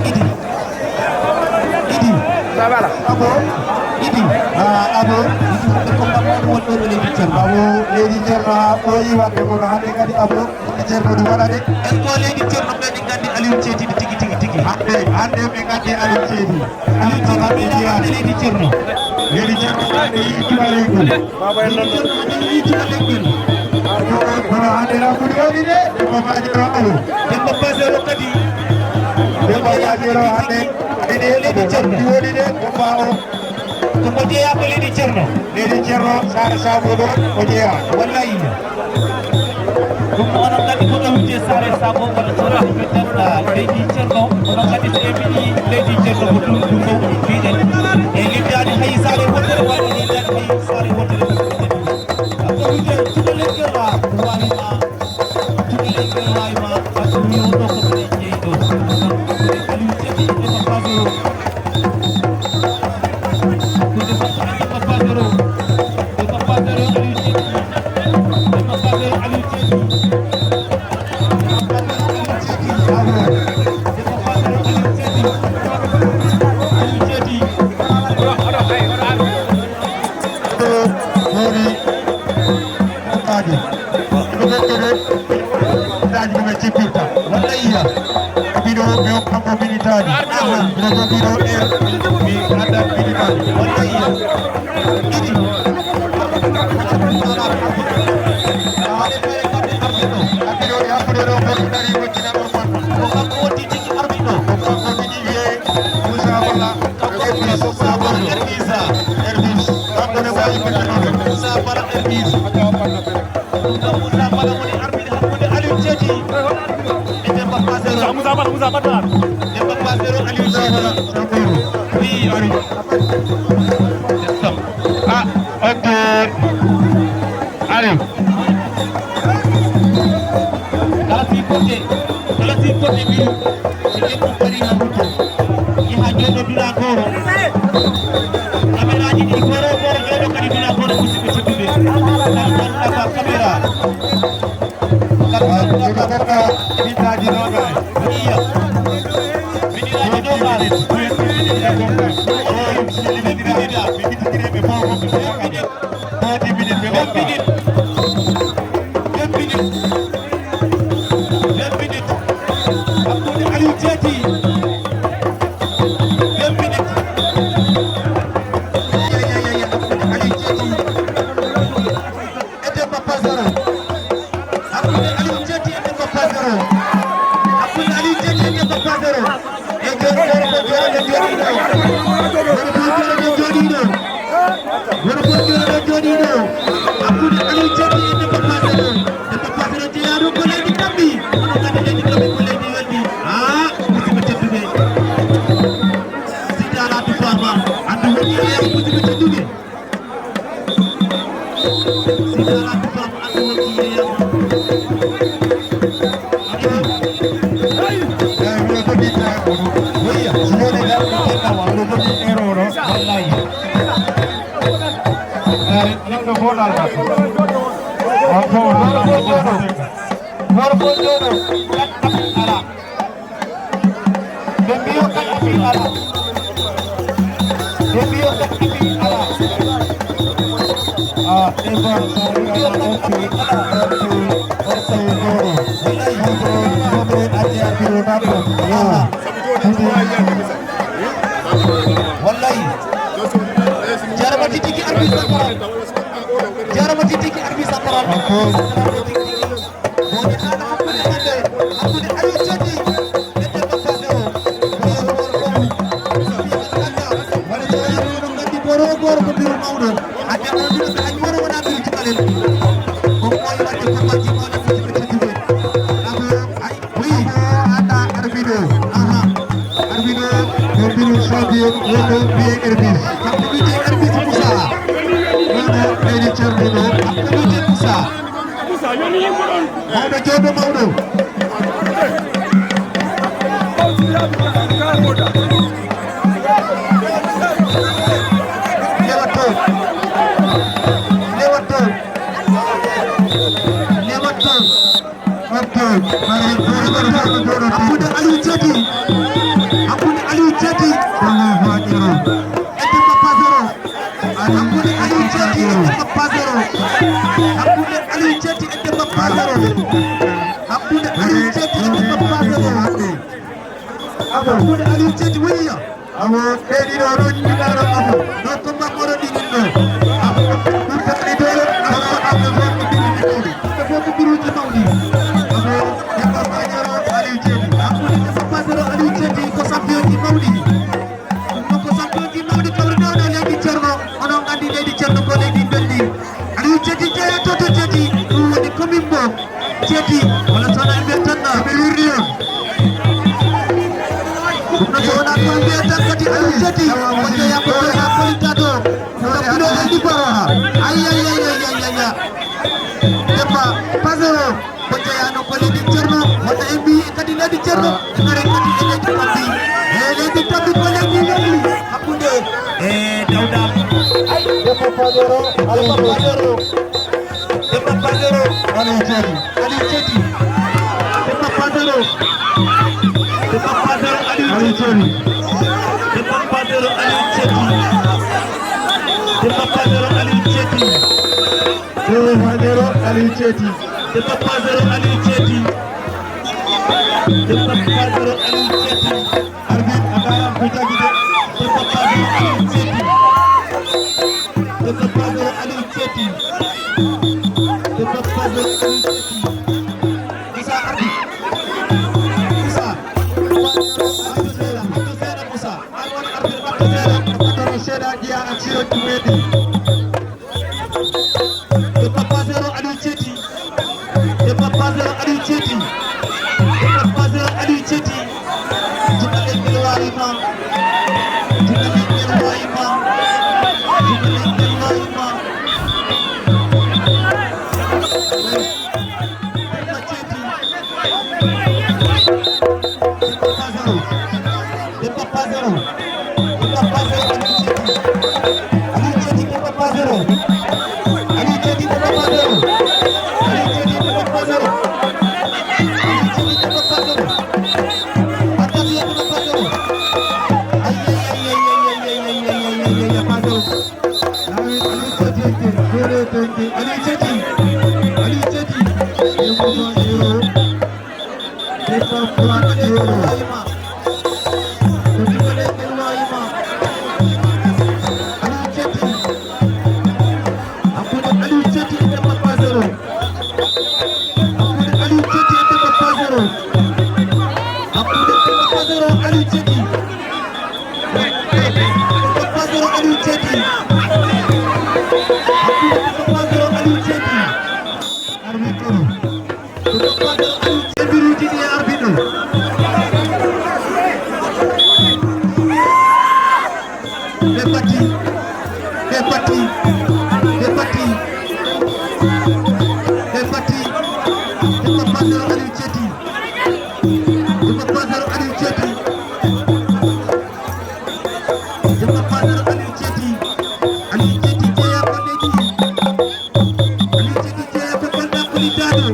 Idi. Idi. Babala. Abo. Idi. Ah, Abo. Idi, ko mbaɗɗon wonɗon e leydi Ceerno? Abo, leydi Ceerno, a ɓooyi waɗde kono hannde kadi Abo. Ceerno ɗum waɗa de. Est-ce que leydi Ceerno ɓe ɗi nganndi Aliou Ceti tigi, tigi, tigi? Hannde, hannde ɓe nganndi Aliou Ceti. Aliou Ceti ɓe ɗa waɗde leydi Ceerno. Leydi Ceerno ɓe ɗi yiɗi Aliou. Leydi Ceerno ɓe ɗi yiɗi Aliou. Kono hannde na ɓuri waɗi de, Demba Pasero Aliou. Demba Pasero kadi. Demba Pasero hannde. Ene leydi Ceerno. Ɗi waɗi de, Demba o. Ko ko jeyaa ko leydi Ceerno. Leydi Ceerno, Saare Saabo ɗo, ko jeyaa. Wallahi. Ɗum onon nganndi ko ɗo wiyetee Saare Saabo walla Saare Saabo, leydi Ceerno. Onon nganndi so en mbiyi leydi Ceerno ko ɗum, ɗum fof mbiɗen. E liddaani hay saare wootere walla liddaani hay saare wootere. Ko wiyetee cukalel ngal waawi ma, cukalel ngal waawi ma, parce que yo ɗo ko minen jeyi ɗo. Aliou Ceti, Demba Pasero. Minitaaji ko ɓe cippirta. Walla yiya. Mbiɗo ɓe hokka ko minitaaji. Mbiɗo jogii ɗo heure. Mi adda minitaaji. Walla yiya. Ɗiɗi. Hakkunde ɗo, goɗɗo dari, goɗɗo dari, goɗɗo dari. Ko kanko woni tigi arbitre ɗo. Ko kanko tigi wiyee Moussa Bala. Kanko woni Moussa Bala Herbis. Herbis. Kanko ne waawi ko tigi. Moussa Bala Herbis. Ɗum ɗo Moussa Bala woni arbitre hakkunde Aliou Ceti e Demba Pasero. Moussa Bala, Moussa Bala. Demba Pasero, Aliou Ceti. Oui, Aliou. Ah, ok. Aliou. Kala si poɗde, kala si poɗde mbiɗo. Ɓe ƴetti bari na hutu. Yaha jooɗo dula goro. Kameraaji ɗi goro, goro, jooɗo kadi dula goro, musidɓe tedduɓe. Kala tan ɗaɓɓa kamera. Kala tan ɗaɓɓa kamera. Minitaaji nogaay. Iya. Minitaaji nogaay. Minitaaji nogaay. Deux minutes, ɓe fof ko ɓe fof kadi. Deux minutes, ɓe fof kadi. Deux minutes. Deux minutes. Hakkunde Aliou Ceti. Deux minutes. Ya, ya, ya, ya, hakkunde Aliou Ceti. E Demba Pasero. Hakkunde Aliou Ceti e Demba Pasero. Hakkunde Aliou Ceti e Demba Pasero. E jooni gorko jooɗo jooɗiiɗo. Gorko jooɗo jooɗiiɗo. Gorko jooɗo jooɗiiɗo. Hakkunde Aliou Ceti e Demba Pasero. Demba Pasero jeyaa ɗo ko leydi Gambie. Onon nganndi leydi Gambie ko leydi welndi. Ah, musidɓe tedduɓe. Sidi Alaa Tufaama. Anndu woni e musidɓe tedduɓe. Gorko jooɗo, ɓe mbiyo kadi ɓe alaa. Ɓe mbiyo kadi ɓe alaa. Ah, ɓe mbiyo kadi ɓe alaa. Wallahi. Jarama tigi arbitre central. Jarama tigi arbitre central. Woni haala hakkunde hannde, hakkunde Aliou Ceti e Demba Pasero. Woni so wiyata ɗum ngaddi goro, goro ko mbiru mawɗo. Hannde o mbiru so añi wona wona mbiru cukalel. Ko moy waɗde ko waɗi mawɗo ko mbiru teddude. Abo, ay, oui, ata arbitre. Aha. Arbitre, ko mbiru champion, wonno mbiye Herbis. Hakkunde Herbis Moussa. Wonno leydi Ceerno ɗo, hakkunde Moussa. Mawɗo jooɗo mawɗo. Lewato. Lewato. Lewato. Hakkunde Aliou Thiety. Hakkunde Aliou Thiety. Edda Papa Zero. Hakkunde Aliou Thiety edda Papa Zero. Hakkunde Aliou Thiety edda Papa Zero. Hakkunde Aliou Thiety edda Papa Zero. Hakkunde Aliou Thiety woni ya. Awo, ɓe ɗiɗo ɗo jiɗaɗo awo. Ɗo combat moɗo ɗiɗi ɗo. Awo, ɗum tan ɗi ɗo, awo, awo, ɗum ɗiɗi ɗo. Ɓe fof ko biruuji mawɗi. Awo, Demba Bañero Aliou Thiety. Awo, Demba Bañero Aliou Thiety ko champion ji mawɗi. Ɗum noon ko champion ji mawɗi kawri ɗo ɗo leydi Ceerno. Onon nganndi leydi Ceerno ko leydi belndi. Aliou Thiety jeeya toto Thiety. Ɗum woni commune mo. Thiety, wala so wonaa mbiya tan, ɓe wirri on. Ɗum noon so wonaa ɗum mbiya tan kadi Aliou Thiety, ko jeeya ko jeeya Kolita to. Ko ɗo ɗo ni ko. Ay, ay, ay. Demba Pazero, ko jeeya noon ko leydi Ceerno, wonta en mbi kadi leydi Ceerno, en ngare kadi e leydi Kambi. E leydi Kambi ko leydi leydi hakkunde e Dawda. Demba Pazero, Demba Pazero. Demba Pazero, Aliou Thiety. Aliou Thiety. Demba Pazero. Demba Pazero, Aliou Thiety. Demba Pazero, Aliou Thiety. Demba Pazero, Aliou Thiety. Demba Pazero, Aliou Thiety. Demba Pazero, Aliou Thiety. Demba Pazero, Aliou Thiety. Arbitre, a jaaraama ko jaggi de. Demba Pazero, Aliou Thiety. Demba Pazero, Aliou Thiety. Demba Pazero, Aliou Thiety. Moussa, arbitre. Moussa. Arbitre seeɗa, arbitre seeɗa, Moussa. Ar woni arbitre, arbitre seeɗa. Arbitre seeɗa, ƴeewa action ɗum meeɗi. Demba Pazero, Aliou Thiety. Demba Pazero, Aliou Thiety. Demba Pazero, Aliou Thiety. Juɗɗo leydi waawi ma. Juɗɗo leydi waawi ma. Juɗɗo leydi waawi ma. Demba Thiety. Demba Pazero. Demba Pazero. Demba Pazero, Aliou Thiety. Aliou Thiety, Demba Pazero. Aliou Thiety, Demba Pazero. Aliou Thiety, Demba Pazero. Aliou Thiety, Demba Pazero. Attention, Demba Pazero. Ay, ay, ay, Pazero. Aliou Thiety, Aliou Thiety. Aliou Thiety. Aliou Thiety. Hakkunde Aliou Thiety e Demba Pazero. Hakkunde Aliou Thiety e Demba Pazero. Hakkunde Demba Pazero, Aliou Thiety. Demba Pazero, Aliou Thiety. Hakkunde Demba Pazero, Aliou Thiety. Arbitre. Demba Pazero, Aliou Thiety. Biruuji ɗi e arbitre. Ɓe bati. Ɓe bati. Ɓe bati. Ɓe bati. Demba Pazero, Aliou Thiety. Demba Pazero, Aliou Thiety. Demba Pazero, Aliou Thiety. Aliou Thiety jeeya ko leydi. Aliou Thiety jeeya ko Kolda Kulitaado.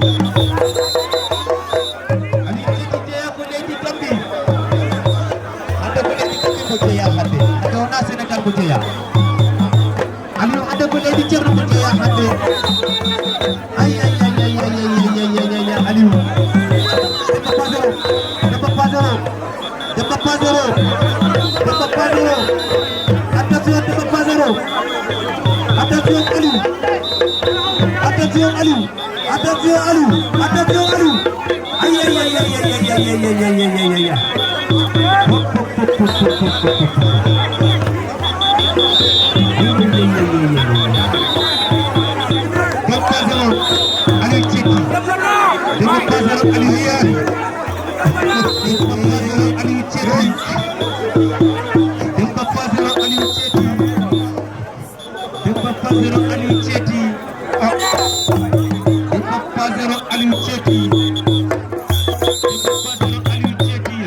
Aliou Thiety jeeya ko leydi Gambi. Hannde ko leydi Gambi mo jeeya hannde. Hannde wonaa Senegal mo jeeya. Aliou, hannde ko leydi Ceerno mo jeeya hannde. Ay, ay, ay, Aliou. Demba Pazero. Demba Pazero. Demba Pazero. Demba Pazero. Attention, Demba Pazero. Attention, Aliou. Attention, Aliou. Attention, Aliou. Attention, Aliou. Ay, ay, ay. Hop, hop, hop. Demba Pazero, Aliou Thiety. Demba Pazero, Aliou Thiety. Demba Pazero, Aliou Thiety. Demba Pazero, Aliou Thiety. Demba Pazero, Aliou Thiety. Ah. Demba Pazero, Aliou Thiety. Demba Pazero, Aliou Thiety.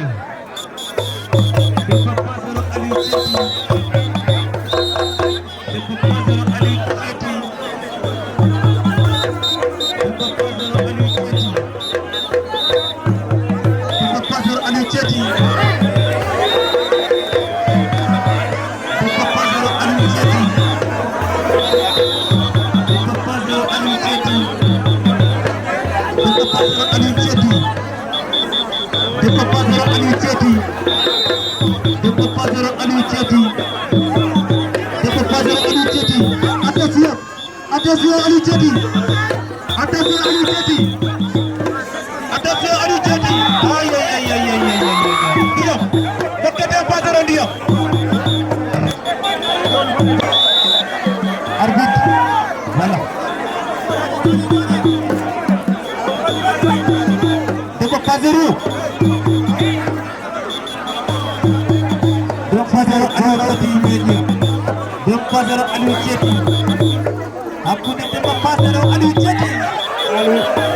Thiety. Debbo Pas Zéro Aliou Thiety. Debbo Pas Zéro Aliou Thiety. Debbo Pas Zéro Aliou Thiety. Debbo Pas Zéro Aliou Thiety. Debbo Pas Zéro Aliou Thiety. Debbo Pas Zéro Aliou Thiety. Attention. Attention Aliou Thiety. Attention Aliou Thiety. Attention Aliou Thiety. Aïe, aïe, aïe. Ndiyam. Dokkete Pas Zéro ndiyam. Arbitre. Voilà. Debbo Pas Zéro. Debbo Pas Zéro Aliou Thiety. Debbo Pas Zéro Aliou Thiety. Hakkunde Debbo Pas Zéro Aliou Thiety. Aliou.